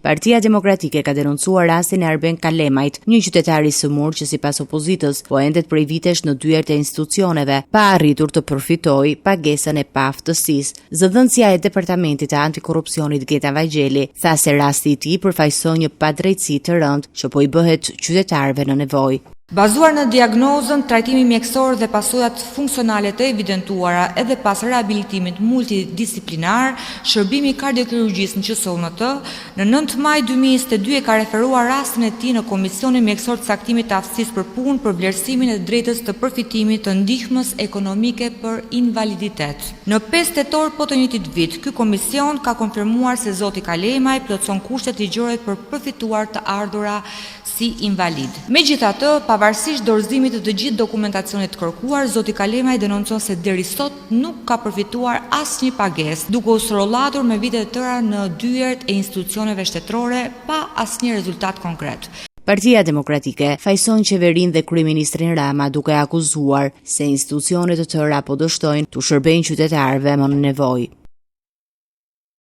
Partia Demokratike ka denoncuar rastin e Arben Kalemajt, një qytetar i sëmurë që sipas opozitës po endet prej vitesh në dyert e institucioneve, pa arritur të përfitojë pagesën e paaftësisë. Zëdhënësja e Departamentit të Antikorrupsionit Geta Vangjeli tha se rasti i tij përfaqëson një padrejtësi të rëndë që po i bëhet qytetarëve në nevojë. Bazuar në diagnozën, trajtimin mjekësor dhe pasojat funksionale të evidentuara edhe pas rehabilitimit multidisiplinar, Shërbimi i Kardiokirurgjisë në QSUT, në 9 maj 2022 e ka referuar rastin e tij në Komisionin Mjekësor të Caktimit të Aftësisë për Punë për vlerësimin e të drejtës të përfitimit të ndihmës ekonomike për invaliditet. Në 5 tetor po të njëjtit vit, ky komision ka konfirmuar se zoti Kalemaj plotëson kushtet ligjore për përfituar të ardhura si invalid. Megjithatë, pavarësisht dorëzimit të të gjithë dokumentacionit të kërkuar, zoti Kalemaj denoncon se deri sot nuk ka përfituar asnjë pagesë, duke u sorollatur me vite të tëra në dyert e institucioneve shtetërore pa asnjë rezultat konkret. Partia Demokratike fajëson qeverinë dhe kryeministrin Rama duke akuzuar se institucione të tëra po dështojnë t'u shërbejnë qytetarëve më në nevojë.